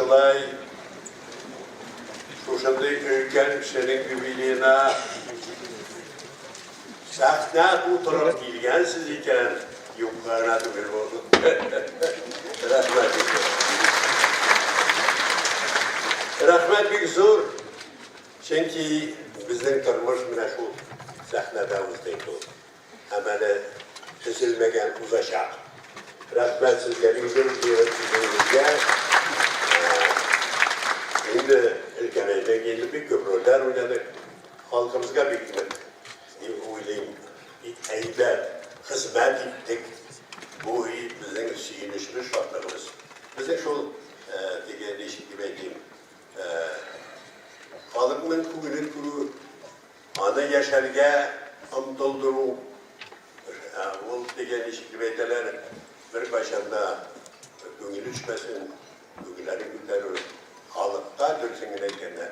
шулай шушындый өлкән кешенең юбилеена сәхнә тутырып килгәнсез икән, юкка гына түгел бу. Рәхмәт бик зур. Рәхмәт бик зур. Чөнки безнең тормыш менә шул сәхнәдә узды инде ул. Һәм әле төзелмәгән узачак. Рәхмәт сезгә бик зур җыелып килүегезгә. Инде өлкәнәйдек, инде бик күп рольләр уйнадык. Халкыбызга бик нык, дип уйлыйм, бик әйбәт хезмәт иттек. Бу безнең сөенечебез, шатлыгыбыз. Безнең шул теге ничек дип әйтим, халыкның күңелен күрү, Аны яшәргә омтылдыру, ул теге ничек дип әйтәләр, беркайчан да күңеле төшмәсен, күңелләрен күтәрү, халыкка, дөресен генә әйткәндә,